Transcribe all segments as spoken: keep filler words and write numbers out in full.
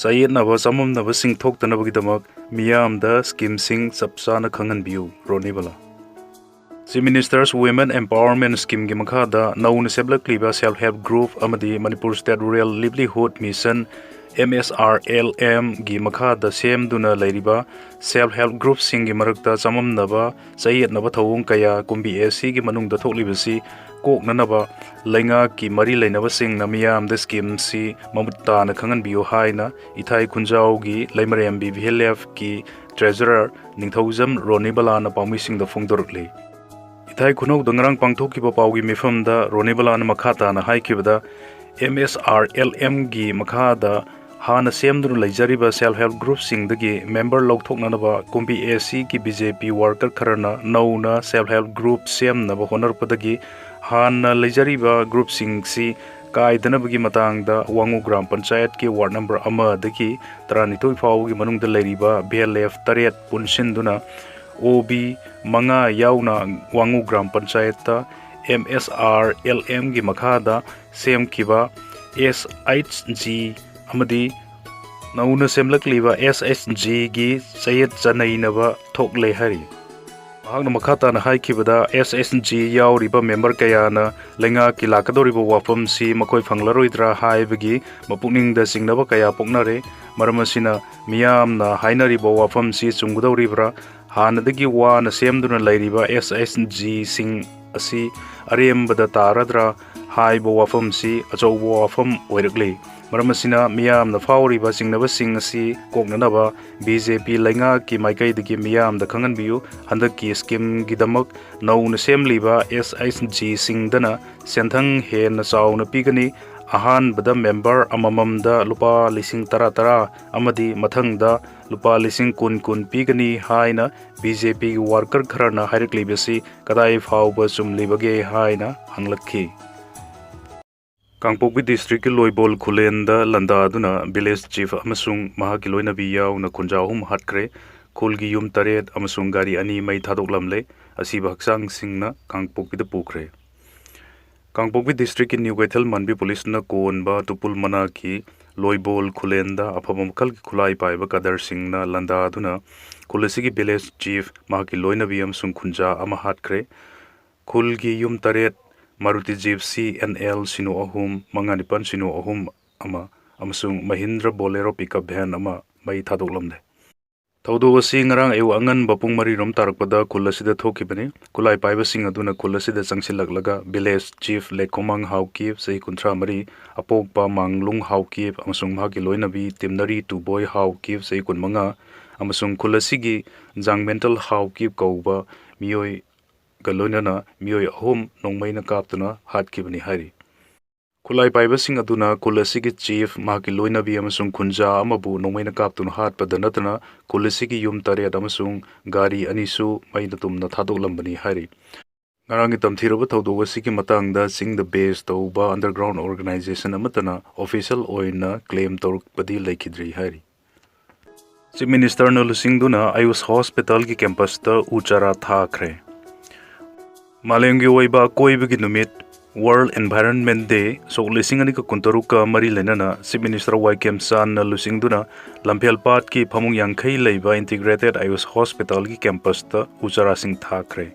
ꯆꯌꯦꯠꯅꯕ ꯆꯃꯝꯅꯕꯁꯤꯡ ꯊꯣꯛꯇꯅꯕꯒꯤꯗꯃꯛ ꯃꯤꯌꯥꯝꯗ ꯁ꯭ꯀꯤꯝꯁꯤꯡ ꯆꯞ ꯆꯥꯅ ꯈꯪꯍꯟꯕꯤꯌꯨ꯫ Ronibala. Chief Minister's Women Empowerment Scheme ꯒꯤ ꯃꯈꯥꯗ ꯅꯧꯅ ꯁꯦꯝꯂꯛꯂꯤꯕ Self Help Group ꯑꯃꯗꯤ Manipur State Rural Livelihood Mission, M S R L M ꯒꯤ ꯃꯈꯥꯗ ꯁꯦꯝꯗꯨꯅ ꯂꯩꯔꯤꯕ Self Help Group ꯁꯤꯡꯒꯤ ꯃꯔꯛꯇ ꯆꯃꯝꯅꯕ, ꯆꯌꯦꯠꯅꯕ ꯊꯧꯑꯣꯡ ꯀꯌꯥ ꯀꯨꯝꯕꯤ ꯑꯦ ꯁꯤꯒꯤ ꯃꯅꯨꯡꯗ ꯊꯣꯛꯂꯤꯕꯁꯤ ꯀꯣꯛꯅꯅꯕ ꯂꯩꯉꯥꯛꯀꯤ ꯃꯔꯤ ꯂꯩꯅꯕꯁꯤꯡꯅ ꯃꯤꯌꯥꯝꯗ ꯁ꯭ꯀꯤꯝꯁꯤ ꯃꯃꯨꯠ ꯇꯥꯅ ꯈꯪꯍꯟꯕꯤꯌꯨ ꯍꯥꯏꯅ ꯏꯊꯥꯏ ꯈꯨꯟꯖꯥꯎꯒꯤ ꯂꯩꯃꯔꯦꯝꯕꯤ V L F ꯀꯤ Treasurer ꯅꯤꯡꯊꯧꯖꯝ ꯔꯣꯅꯤꯕꯂꯥꯅ ꯄꯥꯎꯃꯤꯁꯤꯡꯗ ꯐꯣꯡꯗꯣꯔꯛꯂꯤ꯫ ꯏꯊꯥꯏ ꯈꯨꯅꯧꯗ ꯉꯔꯥꯡ ꯄꯥꯡꯊꯣꯛꯈꯤꯕ ꯄꯥꯎꯒꯤ ꯃꯤꯐꯝꯗ ꯔꯣꯅꯤꯕꯂꯥꯅ ꯃꯈꯥ ꯇꯥꯅ ꯍꯥꯏꯈꯤꯕꯗ, M S R L M ꯒꯤ ꯃꯈꯥꯗ ꯍꯥꯟꯅ ꯁꯦꯝꯗꯨꯅ ꯂꯩꯖꯔꯤꯕ Self Help Group ꯁꯤꯡꯗꯒꯤ member ꯂꯧꯊꯣꯛꯅꯅꯕ ꯀꯨꯝꯕꯤ ꯑꯦ ꯁꯤꯒꯤ B J P worker ꯈꯔꯅ ꯅꯧꯅ Self Help Group ꯁꯦꯝꯅꯕ ꯍꯣꯠꯅꯔꯛꯄꯗꯒꯤ ꯍꯥꯟꯅ ꯂꯩꯖꯔꯤꯕ group ꯁꯤꯡꯁꯤ ꯀꯥꯏꯗꯅꯕꯒꯤ ꯃꯇꯥꯡꯗ ꯋꯥꯉꯨ ꯒ꯭ꯔꯥꯝ ꯄꯟꯆꯥꯌꯠꯀꯤ ward number ꯑꯃꯗꯒꯤ ꯇꯔꯥꯅꯤꯊꯣꯏ ꯐꯥꯎꯕꯒꯤ ꯃꯅꯨꯡꯗ ꯂꯩꯔꯤꯕ V L F ꯇꯔꯦꯠ ꯄꯨꯟꯁꯤꯟꯗꯨꯅ O B ꯃꯉꯥ ꯌꯥꯎꯅ ꯋꯥꯉꯨ gram ꯄꯟꯆꯥꯌꯠꯇ M S R L M ꯒꯤ ꯃꯈꯥꯗ ꯁꯦꯝꯈꯤꯕ S H G ꯑꯃꯗꯤ ꯅꯧꯅ ꯁꯦꯝꯂꯛꯂꯤꯕ S H G ꯒꯤ ꯆꯌꯦꯠ ꯆꯅꯩꯅꯕ ꯊꯣꯛꯂꯦ ꯍꯥꯏꯔꯤ꯫ ꯃꯍꯥꯛꯅ ꯃꯈꯥ ꯇꯥꯅ ꯍꯥꯏꯈꯤꯕꯗ, S H G ꯌꯥꯎꯔꯤꯕ member ꯀꯌꯥꯅ ꯂꯩꯉꯥꯛꯀꯤ ꯂꯥꯛꯀꯗꯧꯔꯤꯕ ꯋꯥꯐꯝꯁꯤ ꯃꯈꯣꯏ ꯐꯪꯂꯔꯣꯏꯗ꯭ꯔꯥ ꯍꯥꯏꯕꯒꯤ ꯃꯄꯨꯛꯅꯤꯡꯗ ꯆꯤꯡꯅꯕ ꯀꯌꯥ ꯄꯣꯛꯅꯔꯦ꯫ ꯃꯔꯝ ꯑꯁꯤꯅ ꯃꯤꯌꯥꯝꯅ ꯍꯥꯏꯅꯔꯤꯕ ꯋꯥꯐꯝꯁꯤ ꯆꯨꯝꯒꯗꯧꯔꯤꯕ꯭ꯔꯥ? ꯍꯥꯟꯅꯗꯒꯤ ꯋꯥꯅ ꯁꯦꯝꯗꯨꯅ ꯂꯩꯔꯤꯕ S H G ꯁꯤꯡ ꯑꯁꯤ ꯑꯔꯦꯝꯕꯗ ꯇꯥꯔꯗ꯭ꯔꯥ ꯍꯥꯏꯕ ꯋꯥꯐꯝꯁꯤ ꯑꯆꯧꯕ ꯋꯥꯐꯝ ꯑꯣꯏꯔꯛꯂꯤ꯫ ꯃꯔꯝ ꯑꯁꯤꯅ ꯃꯤꯌꯥꯝꯅ ꯐꯥꯎꯔꯤꯕ ꯆꯤꯡꯅꯕꯁꯤꯡ ꯑꯁꯤ ꯀꯣꯛꯅꯅꯕ B J P ꯂꯩꯉꯥꯛꯀꯤ ꯃꯥꯏꯀꯩꯗꯒꯤ ꯃꯤꯌꯥꯝꯗ ꯈꯪꯍꯟꯕꯤꯌꯨ꯫ ꯍꯟꯗꯛꯀꯤ ꯁ꯭ꯀꯤꯝꯒꯤꯗꯃꯛ ꯅꯧꯅ ꯁꯦꯝꯂꯤꯕ S H G ꯁꯤꯡꯗꯅ ꯁꯦꯟꯊꯪ ꯍꯦꯟꯅ ꯆꯥꯎꯅ ꯄꯤꯒꯅꯤ꯫ ꯑꯍꯥꯟꯕꯗ member ꯑꯃꯃꯝꯗ ꯂꯨꯄꯥ ꯂꯤꯁꯤꯡ ꯇꯔꯥ ꯇꯔꯥ ꯑꯃꯗꯤ ꯃꯊꯪꯗ ꯂꯨꯄꯥ ꯂꯤꯁꯤꯡ ꯀꯨꯟ ꯀꯨꯟ ꯄꯤꯒꯅꯤ ꯍꯥꯏꯅ B J P ꯒꯤ worker ꯈꯔꯅ ꯍꯥꯏꯔꯛꯂꯤꯕꯁꯤ ꯀꯗꯥꯏ ꯐꯥꯎꯕ ꯆꯨꯝꯂꯤꯕꯒꯦ ꯍꯥꯏꯅ ꯍꯪꯂꯛꯈꯤ꯫ ꯀꯥꯡꯄꯣꯛꯄꯤ district ꯀꯤ ꯂꯣꯏꯕꯣꯜ ꯈꯨꯂꯦꯟꯗ ꯂꯥꯟꯗꯥꯗꯨꯅ village chief ꯑꯃꯁꯨꯡ ꯃꯍꯥꯛꯀꯤ ꯂꯣꯏꯅꯕꯤ ꯌꯥꯎꯅ ꯈꯨꯟꯖꯥ ꯑꯍꯨꯝ ꯍꯥꯠꯈ꯭ꯔꯦ꯫ ꯈꯨꯜꯒꯤ ꯌꯨꯝ ꯇꯔꯦꯠ ꯑꯃꯁꯨꯡ ꯒꯥꯔꯤ ꯑꯅꯤ ꯃꯩ ꯊꯥꯗꯣꯛꯂꯝꯂꯦ꯫ ꯑꯁꯤꯕ ꯍꯛꯆꯥꯡꯁꯤꯡꯅ ꯀꯥꯡꯄꯣꯛꯄꯤꯗ ꯄꯨꯈ꯭ꯔꯦ꯫ ꯀꯥꯡꯄꯣꯛꯄꯤ district ꯀꯤ ꯅ꯭ꯌꯨ ꯀꯩꯊꯦꯜ ꯃꯥꯟꯕꯤ police ꯅ ꯀꯣꯟꯕ ꯇꯨꯄꯨꯜ ꯃꯅꯥꯛꯀꯤ ꯂꯣꯏꯕꯣꯜ ꯈꯨꯂꯦꯟꯗ ꯑꯐꯕ ꯃꯈꯜꯒꯤ ꯈꯨꯠꯂꯥꯏ ꯄꯥꯏꯕ ꯀꯗꯔꯁꯤꯡꯅ ꯂꯥꯟꯗꯥꯗꯨꯅ ꯈꯨꯜ ꯑꯁꯤꯒꯤ village chief, ꯃꯍꯥꯛꯀꯤ ꯂꯣꯏꯅꯕꯤ ꯑꯃꯁꯨꯡ ꯈꯨꯟꯖꯥ ꯑꯃ ꯍꯥꯠꯈ꯭ꯔꯦ꯫ ꯈꯨꯜꯒꯤ ꯌꯨꯝ ꯇꯔꯦꯠ, ꯃꯥꯔꯨꯇꯤ Gypsy N L ꯁꯤꯅꯣ ꯑꯍꯨꯝ, ꯃꯉꯥ ꯅꯤꯄꯥꯜ ꯁꯤꯅꯣ ꯑꯍꯨꯝ ꯑꯃ ꯑꯃꯁꯨꯡ ꯃꯍꯤꯟꯗ꯭ꯔ Bolero pickup van ꯑꯃ ꯃꯩ ꯊꯥꯗꯣꯛꯂꯝꯂꯦ꯫ ꯊꯧꯗꯣꯛ ꯑꯁꯤ ꯉꯔꯥꯡ ꯑꯌꯨꯛ ꯑꯉꯟꯕ ꯄꯨꯡ ꯃꯔꯤ ꯔꯣꯝ ꯇꯥꯔꯛꯄꯗ ꯈꯨꯜ ꯑꯁꯤꯗ ꯊꯣꯛꯈꯤꯕꯅꯤ꯫ ꯈꯨꯠꯂꯥꯏ ꯄꯥꯏꯕꯁꯤꯡ ꯑꯗꯨꯅ ꯈꯨꯜ ꯑꯁꯤꯗ ꯆꯪꯁꯤꯜꯂꯛꯂꯒ village chief ꯂꯦꯛꯈꯣꯃꯥꯡ ꯍꯥꯎꯀꯤꯞ, ꯆꯍꯤ ꯀꯨꯟꯊ꯭ꯔꯥ ꯃꯔꯤ, ꯑꯄꯣꯛꯄ ꯃꯥꯡꯂꯨꯡ ꯍꯥꯎꯀꯤꯞ ꯑꯃꯁꯨꯡ ꯃꯍꯥꯛꯀꯤ ꯂꯣꯏꯅꯕꯤ ꯇꯤꯝꯅꯔꯤ ꯇꯨꯕꯣꯏ ꯍꯥꯎꯀꯤꯞ, ꯆꯍꯤ ꯀꯨꯟꯃꯉꯥ, ꯑꯃꯁꯨꯡ ꯈꯨꯜ ꯑꯁꯤꯒꯤ ꯖꯥꯡꯃꯦꯟꯇꯜ ꯍꯥꯎꯀꯤꯞ ꯀꯧꯕ ꯃꯤꯑꯣꯏꯒ ꯂꯣꯏꯅꯅ ꯃꯤꯑꯣꯏ ꯑꯍꯨꯝ ꯅꯣꯡꯃꯩꯅ ꯀꯥꯞꯇꯨꯅ ꯍꯥꯠꯈꯤꯕꯅꯤ ꯍꯥꯏꯔꯤ꯫ ꯈꯨꯠꯂꯥꯏ ꯄꯥꯏꯕꯁꯤꯡ ꯑꯗꯨꯅ ꯈꯨꯜ ꯑꯁꯤꯒꯤ chief, ꯃꯍꯥꯛꯀꯤ ꯂꯣꯏꯅꯕꯤ ꯑꯃꯁꯨꯡ ꯈꯨꯟꯖꯥ ꯑꯃꯕꯨ ꯅꯣꯡꯃꯩꯅ ꯀꯥꯞꯇꯨꯅ ꯍꯥꯠꯄꯗ ꯅꯠꯇꯅ ꯈꯨꯜ ꯑꯁꯤꯒꯤ ꯌꯨꯝ ꯇꯔꯦꯠ ꯑꯃꯁꯨꯡ ꯒꯥꯔꯤ ꯑꯅꯤꯁꯨ ꯃꯩꯅ ꯇꯨꯝꯅ ꯊꯥꯗꯣꯛꯂꯝꯕꯅꯤ ꯍꯥꯏꯔꯤ꯫ ꯉꯔꯥꯡꯒꯤ ꯇꯝꯊꯤꯔꯕ ꯊꯧꯗꯣꯛ ꯑꯁꯤꯒꯤ ꯃꯇꯥꯡꯗ ꯆꯤꯡꯗ base ꯇꯧꯕ underground organization ꯑꯃꯠꯇꯅ official ꯑꯣꯏꯅ claim ꯇꯧꯔꯛꯄꯗꯤ ꯂꯩꯈꯤꯗ꯭ꯔꯤ ꯍꯥꯏꯔꯤ꯫ Chief Ministerꯅ ꯂꯨꯆꯤꯡꯗꯨꯅ ꯑꯌꯨꯁ hospitalꯒꯤ campusꯇ ꯎ ꯆꯥꯔꯥ ꯊꯥꯈ꯭ꯔꯦ꯫ ꯃꯥꯂꯦꯝꯒꯤ ꯑꯣꯏꯕ ꯑꯀꯣꯏꯕꯒꯤ ꯅꯨꯃꯤꯠ, World Environment Day, ꯁꯣꯛ ꯂꯤꯁꯤꯡ ꯑꯅꯤꯒ ꯀꯨꯟꯇꯔꯨꯛꯀ ꯃꯔꯤ ꯂꯩꯅꯅ Chief Minister ꯋꯥꯏ ꯈꯦꯝꯆꯥꯟꯅ ꯂꯨꯆꯤꯡꯗꯨꯅ ꯂꯝꯐꯦꯜꯄꯥꯠꯀꯤ ꯐꯃꯨꯡ ꯌꯥꯡꯈꯩ ꯂꯩꯕ Integrated ꯑꯌꯨꯁ hospitalꯒꯤ campusꯇ ꯎ ꯆꯥꯔꯥꯁꯤꯡ ꯊꯥꯈ꯭ꯔꯦ꯫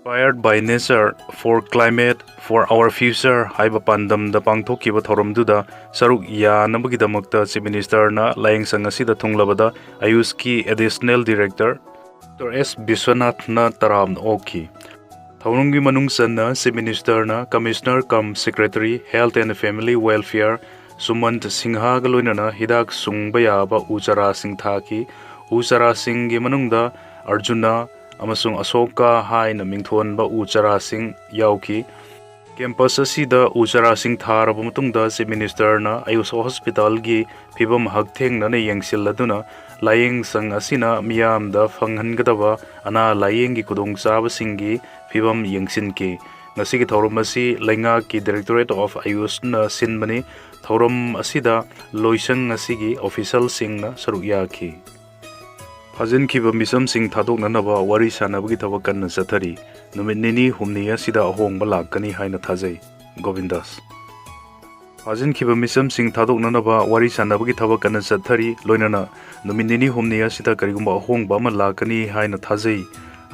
Inspired by Nature for Climate for Our Future ꯍꯥꯏꯕ ꯄꯥꯟꯗꯝꯗ ꯄꯥꯡꯊꯣꯛꯈꯤꯕ ꯊꯧꯔꯝꯗꯨꯗ ꯁꯔꯨꯛ ꯌꯥꯅꯕꯒꯤꯗꯃꯛꯇ Chief Ministerꯅ ꯂꯥꯌꯦꯡꯁꯪ ꯑꯁꯤꯗ ꯊꯨꯡꯂꯕꯗ ꯑꯌꯨꯁꯀꯤ Additional Director Doctor S ꯕꯤꯁ꯭ꯋꯅꯥꯊꯅ ꯇꯔꯥꯝꯅ ꯑꯣꯛꯈꯤ꯫ ꯊꯧꯔꯝꯒꯤ ꯃꯅꯨꯡ ꯆꯟꯅ Chief Ministerꯅ Commissioner cum Secretary Health and Family Welfare ꯁꯨꯃꯟꯠ ꯁꯤꯡꯍꯒ ꯂꯣꯏꯅꯅ ꯍꯤꯗꯥꯛ ꯁꯨꯡꯕ ꯌꯥꯕ ꯎ ꯆꯥꯔꯥꯁꯤꯡ ꯊꯥꯈꯤ꯫ ꯎ ꯆꯥꯔꯥꯁꯤꯡꯒꯤ ꯃꯅꯨꯡꯗ ꯑꯔꯖꯨꯅ ꯑꯃꯁꯨꯡ ꯑꯁꯣꯀꯥ ꯍꯥꯏꯅ ꯃꯤꯡꯊꯣꯟꯕ ꯎ ꯆꯥꯔꯥꯁꯤꯡ ꯌꯥꯎꯈꯤ꯫ Campus ꯑꯁꯤꯗ ꯎ ꯆꯥꯔꯥꯁꯤꯡ ꯊꯥꯔꯕ ꯃꯇꯨꯡꯗ Chief Ministerꯅ ꯑꯌꯨꯁ hospitalꯒꯤ ꯐꯤꯕꯝ ꯍꯛꯊꯦꯡꯅꯅ ꯌꯦꯡꯁꯤꯜꯂꯗꯨꯅ ꯂꯥꯌꯦꯡꯁꯪ ꯑꯁꯤꯅ ꯃꯤꯌꯥꯝꯗ ꯐꯪꯍꯟꯒꯗꯕ ꯑꯅꯥ ꯂꯥꯌꯦꯡꯒꯤ ꯈꯨꯗꯣꯡꯆꯥꯕꯁꯤꯡꯒꯤ ꯐꯤꯕꯝ ꯌꯦꯡꯁꯤꯟꯈꯤ꯫ ꯉꯁꯤꯒꯤ ꯊꯧꯔꯝ ꯑꯁꯤ ꯂꯩꯉꯥꯛꯀꯤ Directorate of ꯑꯌꯨꯁꯅ ꯁꯤꯟꯕꯅꯤ꯫ ꯊꯧꯔꯝ ꯑꯁꯤꯗ ꯂꯣꯏꯁꯪ ꯑꯁꯤꯒꯤ officialꯁꯤꯡꯅ ꯁꯔꯨꯛ ꯌꯥꯈꯤ꯫ ꯐꯥꯖꯤꯟꯈꯤꯕ ꯃꯤꯆꯝꯁꯤꯡ ꯊꯥꯗꯣꯛꯅꯅꯕ ꯋꯥꯔꯤ ꯁꯥꯅꯕꯒꯤ ꯊꯕꯛ ꯀꯟꯅ ꯆꯠꯊꯔꯤ꯫ ꯅꯨꯃꯤꯠ ꯅꯤꯅꯤ ꯍꯨꯝꯅꯤ ꯑꯁꯤꯗ ꯑꯍꯣꯡꯕ ꯂꯥꯛꯀꯅꯤ ꯍꯥꯏꯅ ꯊꯥꯖꯩ꯫ ꯒꯣꯕꯤꯟꯗꯥꯁ꯫ ꯐꯥꯖꯤꯟꯈꯤꯕ ꯃꯤꯆꯝꯁꯤꯡ ꯊꯥꯗꯣꯛꯅꯅꯕ ꯋꯥꯔꯤ ꯁꯥꯟꯅꯕꯒꯤ ꯊꯕꯛ ꯀꯟꯅ ꯆꯠꯊꯔꯤ, ꯂꯣꯏꯅꯅ ꯅꯨꯃꯤꯠ ꯅꯤꯅꯤ ꯍꯨꯝꯅꯤ ꯑꯁꯤꯗ ꯀꯔꯤꯒꯨꯝꯕ ꯑꯍꯣꯡꯕ ꯑꯃ ꯂꯥꯛꯀꯅꯤ ꯍꯥꯏꯅ ꯊꯥꯖꯩ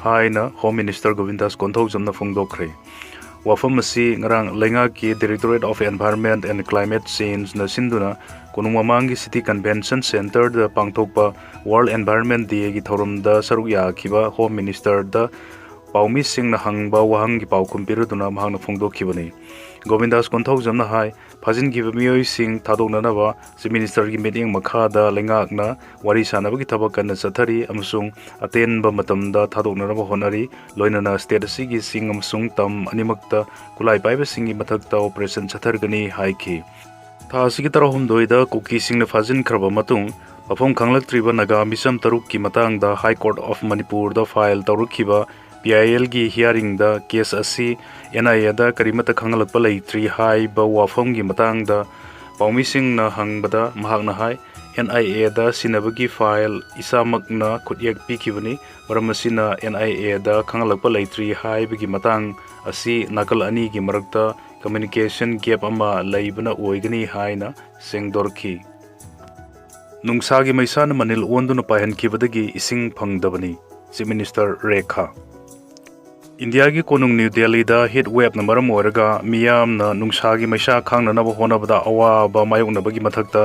ꯍꯥꯏꯅ ꯍꯣꯝ ꯃꯤꯅꯤꯁꯇꯔ ꯒꯣꯕꯤꯟꯗꯥꯁ ꯀꯣꯟꯊꯧꯖꯝꯅ ꯐꯣꯡꯗꯣꯛꯈ꯭ꯔꯦ꯫ ꯋꯥꯐꯝ ꯑꯁꯤ ꯉꯔꯥꯡ ꯂꯩꯉꯥꯛꯀꯤ Directorate of Environment and Climate Changeꯅ ꯁꯤꯟꯗꯨꯅ ꯀꯣꯅꯨꯡ ꯃꯃꯥꯡꯒꯤ City Convention Centreꯗ ꯄꯥꯡꯊꯣꯛꯄ World Environment Dayꯒꯤ ꯊꯧꯔꯝꯗ ꯁꯔꯨꯛ ꯌꯥꯈꯤꯕ ꯍꯣꯝ ꯃꯤꯅꯤꯁꯇꯔꯗ ꯄꯥꯎꯃꯤꯁꯤꯡꯅ ꯍꯪꯕ ꯋꯥꯍꯪꯒꯤ ꯄꯥꯎꯈꯨꯝ ꯄꯤꯔꯗꯨꯅ ꯃꯍꯥꯛꯅ ꯐꯣꯡꯗꯣꯛꯈꯤꯕꯅꯤ꯫ ꯒꯣꯕꯤꯟꯗꯥꯁ ꯀꯣꯟꯊꯧꯖꯝꯅ ꯍꯥꯏ, ꯐꯥꯖꯤꯟꯈꯤꯕ ꯃꯤꯑꯣꯏꯁꯤꯡ ꯊꯥꯗꯣꯛꯅꯅꯕ ꯆꯤꯐ ꯃꯤꯅꯤꯁꯇꯔꯒꯤ ꯃꯤꯠꯌꯦꯡ ꯃꯈꯥꯗ ꯂꯩꯉꯥꯛꯅ ꯋꯥꯔꯤ ꯁꯥꯟꯅꯕꯒꯤ ꯊꯕꯛ ꯀꯟꯅ ꯆꯠꯊꯔꯤ ꯑꯃꯁꯨꯡ ꯑꯇꯦꯟꯕ ꯃꯇꯝꯗ ꯊꯥꯗꯣꯛꯅꯅꯕ ꯍꯣꯠꯅꯔꯤ, ꯂꯣꯏꯅꯅ ꯁ꯭ꯇꯦꯠ ꯑꯁꯤꯒꯤ ꯆꯤꯡ ꯑꯃꯁꯨꯡ ꯇꯝ ꯑꯅꯤꯃꯛꯇ ꯈꯨꯠꯂꯥꯏ ꯄꯥꯏꯕꯁꯤꯡꯒꯤ ꯃꯊꯛꯇ ꯑꯣꯄꯔꯦꯁꯟ ꯆꯠꯊꯔꯒꯅꯤ ꯍꯥꯏꯈꯤ꯫ ꯊꯥ ꯑꯁꯤꯒꯤ ꯇꯔꯥꯍꯨꯝꯗꯣꯏꯗ ꯀꯨꯀꯤꯁꯤꯡꯅ ꯐꯥꯖꯤꯟꯈ꯭ꯔꯕ ꯃꯇꯨꯡ, ꯃꯐꯝ ꯈꯪꯂꯛꯇ꯭ꯔꯤꯕ ꯅꯥꯒꯥ ꯃꯤꯆꯝ ꯇꯔꯨꯛꯀꯤ ꯃꯇꯥꯡꯗ High Court of ꯃꯅꯤꯄꯨꯔꯗ ꯐꯥꯏꯜ ꯇꯧꯔꯛꯈꯤꯕ ꯄꯤ ꯑꯥꯏ ꯑꯦꯜꯒꯤ ꯍꯤꯌꯥꯔꯤꯡꯗ ꯀꯦꯁ ꯑꯁꯤ ꯑꯦꯟ ꯑꯥꯏ ꯑꯦꯗ ꯀꯔꯤꯃꯠꯇ ꯈꯪꯍꯜꯂꯛꯄ ꯂꯩꯇ꯭ꯔꯤ ꯍꯥꯏꯕ ꯋꯥꯐꯝꯒꯤ ꯃꯇꯥꯡꯗ ꯄꯥꯎꯃꯤꯁꯤꯡꯅ ꯍꯪꯕꯗ ꯃꯍꯥꯛꯅ ꯍꯥꯏ, ꯑꯦꯟ ꯑꯥꯏ ꯑꯦꯗ ꯁꯤꯟꯅꯕꯒꯤ ꯐꯥꯏꯜ ꯏꯁꯥꯃꯛꯅ ꯈꯨꯠꯌꯦꯛ ꯄꯤꯈꯤꯕꯅꯤ, ꯃꯔꯝ ꯑꯁꯤꯅ ꯑꯦꯟ ꯑꯥꯏ ꯑꯦꯗ ꯈꯪꯍꯜꯂꯛꯄ ꯂꯩꯇ꯭ꯔꯤ ꯍꯥꯏꯕꯒꯤ ꯃꯇꯥꯡ ꯑꯁꯤ ꯅꯥꯀꯜ ꯑꯅꯤꯒꯤ ꯃꯔꯛꯇ ꯀꯝꯃ꯭ꯌꯨꯅꯤꯀꯦꯁꯟ ꯒꯦꯞ ꯑꯃ ꯂꯩꯕꯅ ꯑꯣꯏꯒꯅꯤ ꯍꯥꯏꯅ ꯁꯦꯡꯗꯣꯔꯛꯈꯤ꯫ ꯅꯨꯡꯁꯥꯒꯤ ꯃꯩꯁꯥꯅ ꯃꯅꯤꯜ ꯑꯣꯟꯗꯨꯅ ꯄꯥꯏꯍꯟꯈꯤꯕꯗꯒꯤ ꯏꯁꯤꯡ ꯐꯪꯗꯕꯅꯤ, ꯆꯤꯐ ꯃꯤꯅꯤꯁꯇꯔ ꯔꯦꯈꯥ꯫ ꯏꯟꯗꯤꯌꯥꯒꯤ ꯀꯣꯅꯨꯡ ꯅ꯭ꯌꯨ ꯗꯦꯜꯂꯤꯗ ꯍꯤꯠ ꯋꯦꯞꯅ ꯃꯔꯝ ꯑꯣꯏꯔꯒ ꯃꯤꯌꯥꯝꯅ ꯅꯨꯡꯁꯥꯒꯤ ꯃꯩꯁꯥ ꯈꯥꯡꯅꯅꯕ ꯍꯣꯠꯅꯕꯗ ꯑꯋꯥꯕ ꯃꯥꯌꯣꯛꯅꯕꯒꯤ ꯃꯊꯛꯇ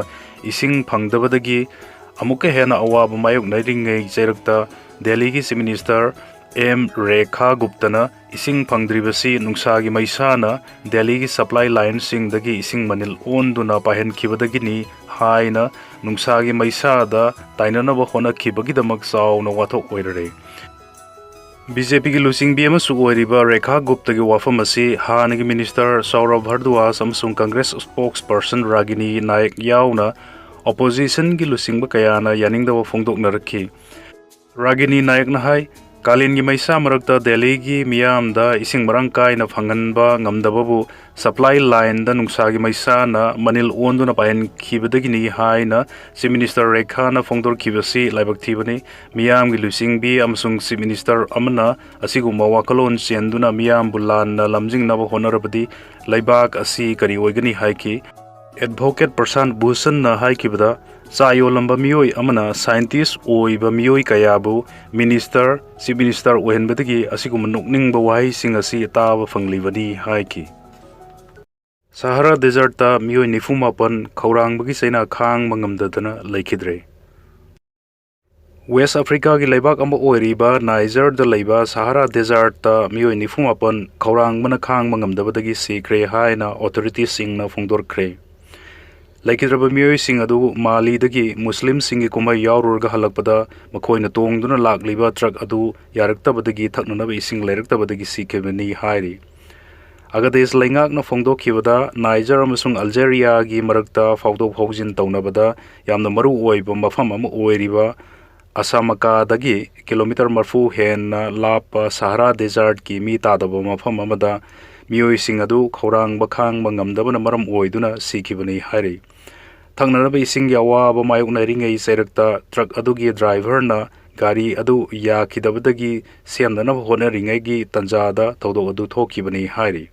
ꯏꯁꯤꯡ ꯐꯪꯗꯕꯗꯒꯤ ꯑꯃꯨꯛꯀ ꯍꯦꯟꯅ ꯑꯋꯥꯕ ꯃꯥꯌꯣꯛꯅꯔꯤꯉꯩ ꯆꯩꯔꯛꯇ ꯗꯦꯜꯂꯤꯒꯤ ꯆꯤꯐ ꯃꯤꯅꯤꯁꯇꯔ ꯑꯦꯝ ꯔꯦꯈꯥ ꯒꯨꯞꯇꯅ ꯏꯁꯤꯡ ꯐꯪꯗ꯭ꯔꯤꯕꯁꯤ ꯅꯨꯡꯁꯥꯒꯤ ꯃꯩꯁꯥꯅ ꯗꯦꯜꯂꯤꯒꯤ ꯁꯄ꯭ꯂꯥꯏ ꯂꯥꯏꯟꯁꯤꯡꯗꯒꯤ ꯏꯁꯤꯡ ꯃꯅꯤꯜ ꯑꯣꯟꯗꯨꯅ ꯄꯥꯏꯍꯟꯈꯤꯕꯗꯒꯤꯅꯤ ꯍꯥꯏꯅ ꯅꯨꯡꯁꯥꯒꯤ ꯃꯩꯁꯥꯗ ꯇꯥꯏꯅꯅꯕ ꯍꯣꯠꯅꯈꯤꯕꯒꯤꯗꯃꯛ ꯆꯥꯎꯅ ꯋꯥꯊꯣꯛ ꯑꯣꯏꯔꯔꯦ꯫ ꯕꯤ ꯖꯦ ꯄꯤꯒꯤ ꯂꯨꯆꯤꯡꯕꯤ ꯑꯃꯁꯨ ꯑꯣꯏꯔꯤꯕ ꯔꯦꯈꯥ ꯒꯨꯞꯇꯒꯤ ꯋꯥꯐꯝ ꯑꯁꯤ ꯍꯥꯟꯅꯒꯤ ꯃꯤꯅꯤꯁꯇꯔ ꯁꯧꯔꯚ ꯚꯥꯔꯗ꯭ꯋꯥꯖ ꯑꯃꯁꯨꯡ ꯀꯪꯒ꯭ꯔꯦꯁ ꯁ꯭ꯄꯣꯛꯁ ꯄꯔꯁꯟ ꯔꯥꯒꯤꯅꯤ ꯅꯥꯌꯛ ꯌꯥꯎꯅ ꯑꯣꯄꯣꯖꯤꯁꯟꯒꯤ ꯂꯨꯆꯤꯡꯕ ꯀꯌꯥꯅ ꯌꯥꯅꯤꯡꯗꯕ ꯐꯣꯡꯗꯣꯛꯅꯔꯛꯈꯤ꯫ ꯔꯥꯒꯤꯅꯤ ꯅꯥꯌꯛꯅ ꯍꯥꯏ, ꯀꯥꯂꯦꯟꯒꯤ ꯃꯩꯁꯥ ꯃꯔꯛꯇ ꯗꯦꯜꯂꯤꯒꯤ ꯃꯤꯌꯥꯝꯗ ꯏꯁꯤꯡ ꯃꯔꯥꯡ ꯀꯥꯏꯅ ꯐꯪꯍꯟꯕ ꯉꯝꯗꯕꯕꯨ supply lineꯗ ꯅꯨꯡꯁꯥꯒꯤ ꯃꯩꯁꯥꯅ ꯃꯅꯤꯜ ꯑꯣꯟꯗꯨꯅ ꯄꯥꯏꯍꯟꯈꯤꯕꯗꯒꯤꯅꯤ ꯍꯥꯏꯅ Chief Minister ꯔꯦꯈꯥꯅ ꯐꯣꯡꯗꯣꯔꯛꯈꯤꯕꯁꯤ ꯂꯥꯏꯕꯛ ꯊꯤꯕꯅꯤ꯫ ꯃꯤꯌꯥꯝꯒꯤ ꯂꯨꯆꯤꯡꯕꯤ ꯑꯃꯁꯨꯡ Chief Minister ꯑꯃꯅ ꯑꯁꯤꯒꯨꯝꯕ ꯋꯥꯈꯜꯂꯣꯟ ꯆꯦꯟꯗꯨꯅ ꯃꯤꯌꯥꯝꯕꯨ ꯂꯥꯟꯅ ꯂꯝꯖꯤꯡꯅꯕ ꯍꯣꯠꯅꯔꯕꯗꯤ ꯂꯩꯕꯥꯛ ꯑꯁꯤ ꯀꯔꯤ ꯑꯣꯏꯒꯅꯤ ꯍꯥꯏꯈꯤ꯫ Advocate ꯄ꯭ꯔꯁꯥꯟꯠ ꯚꯨꯁꯟꯅ ꯍꯥꯏꯈꯤꯕꯗ, ꯆꯥ ꯌꯣꯜꯂꯝꯕ ꯃꯤꯑꯣꯏ ꯑꯃꯅ scientist ꯑꯣꯏꯕ ꯃꯤꯑꯣꯏ ꯀꯌꯥꯕꯨ Minister, Chief Minister ꯑꯣꯏꯍꯟꯕꯗꯒꯤ ꯑꯁꯤꯒꯨꯝꯕ ꯅꯣꯛꯅꯤꯡꯕ ꯋꯥꯍꯩꯁꯤꯡ ꯑꯁꯤ ꯇꯥꯕ ꯐꯪꯂꯤꯕꯅꯤ ꯍꯥꯏꯈꯤ꯫ ꯁꯍꯥꯔꯥ desertꯇ ꯃꯤꯑꯣꯏ ꯅꯤꯐꯨ ꯃꯥꯄꯟ ꯈꯧꯔꯥꯡꯕꯒꯤ ꯆꯩꯅꯥ ꯈꯥꯡꯕ ꯉꯝꯗꯗꯅ ꯂꯩꯈꯤꯗ꯭ꯔꯦ꯫ West Africaꯒꯤ ꯂꯩꯕꯥꯛ ꯑꯃ ꯑꯣꯏꯔꯤꯕ Nigerꯗ ꯂꯩꯕ ꯁꯍꯥꯔꯥ desertꯇ ꯃꯤꯑꯣꯏ ꯅꯤꯐꯨ ꯃꯥꯄꯟ ꯈꯧꯔꯥꯡꯕꯅ ꯈꯥꯡꯕ ꯉꯝꯗꯕꯗꯒꯤ ꯁꯤꯈ꯭ꯔꯦ ꯍꯥꯏꯅ authoritiesꯁꯤꯡꯅ ꯐꯣꯡꯗꯣꯔꯛꯈ꯭ꯔꯦ꯫ ꯂꯩꯈꯤꯗ꯭ꯔꯕ ꯃꯤꯑꯣꯏꯁꯤꯡ ꯑꯗꯨ ꯃꯥꯂꯤꯗꯒꯤ ꯃꯨꯁꯂꯤꯝꯁꯤꯡꯒꯤ ꯀꯨꯝꯍꯩ ꯌꯥꯎꯔꯨꯔꯒ ꯍꯜꯂꯛꯄꯗ ꯃꯈꯣꯏꯅ ꯇꯣꯡꯗꯨꯅ ꯂꯥꯛꯂꯤꯕ truck ꯑꯗꯨ ꯌꯥꯔꯛꯇꯕꯗꯒꯤ ꯊꯛꯅꯅꯕ ꯏꯁꯤꯡ ꯂꯩꯔꯛꯇꯕꯗꯒꯤ ꯁꯤꯈꯤꯕꯅꯤ ꯍꯥꯏꯔꯤ꯫ ꯑꯒꯥꯗꯦꯁ ꯂꯩꯉꯥꯛꯅ ꯐꯣꯡꯗꯣꯛꯈꯤꯕꯗ, Niger ꯑꯃꯁꯨꯡ Algeriaꯒꯤ ꯃꯔꯛꯇ ꯐꯥꯎꯗꯣꯛ ꯐꯥꯎꯖꯤꯟ ꯇꯧꯅꯕꯗ ꯌꯥꯝꯅ ꯃꯔꯨ ꯑꯣꯏꯕ ꯃꯐꯝ ꯑꯃ ꯑꯣꯏꯔꯤꯕ ꯑꯁꯥꯃꯀꯥꯗꯒꯤ kilometre ꯃꯔꯤꯐꯨ ꯍꯦꯟꯅ ꯂꯥꯞꯄ ꯁꯍꯥꯔꯥ desertꯀꯤ ꯃꯤ ꯇꯥꯗꯕ ꯃꯐꯝ ꯑꯃꯗ ꯃꯤꯑꯣꯏꯁꯤꯡ ꯑꯗꯨ ꯈꯧꯔꯥꯡꯕ ꯈꯥꯡꯕ ꯉꯝꯗꯕꯅ ꯃꯔꯝ ꯑꯣꯏꯗꯨꯅ ꯁꯤꯈꯤꯕꯅꯤ ꯍꯥꯏꯔꯤ꯫ ꯊꯛꯅꯅꯕ ꯏꯁꯤꯡꯒꯤ ꯑꯋꯥꯕ ꯃꯥꯌꯣꯛꯅꯔꯤꯉꯩ ꯆꯩꯔꯛꯇ truck ꯑꯗꯨꯒꯤ driverꯅ ꯒꯥꯔꯤ ꯑꯗꯨ ꯌꯥꯈꯤꯗꯕꯗꯒꯤ ꯁꯦꯝꯅꯅꯕ ꯍꯣꯠꯅꯔꯤꯉꯩꯒꯤ ꯇꯥꯟꯖꯥꯗ ꯊꯧꯗꯣꯛ ꯑꯗꯨ ꯊꯣꯛꯈꯤꯕꯅꯤ ꯍꯥꯏꯔꯤ꯫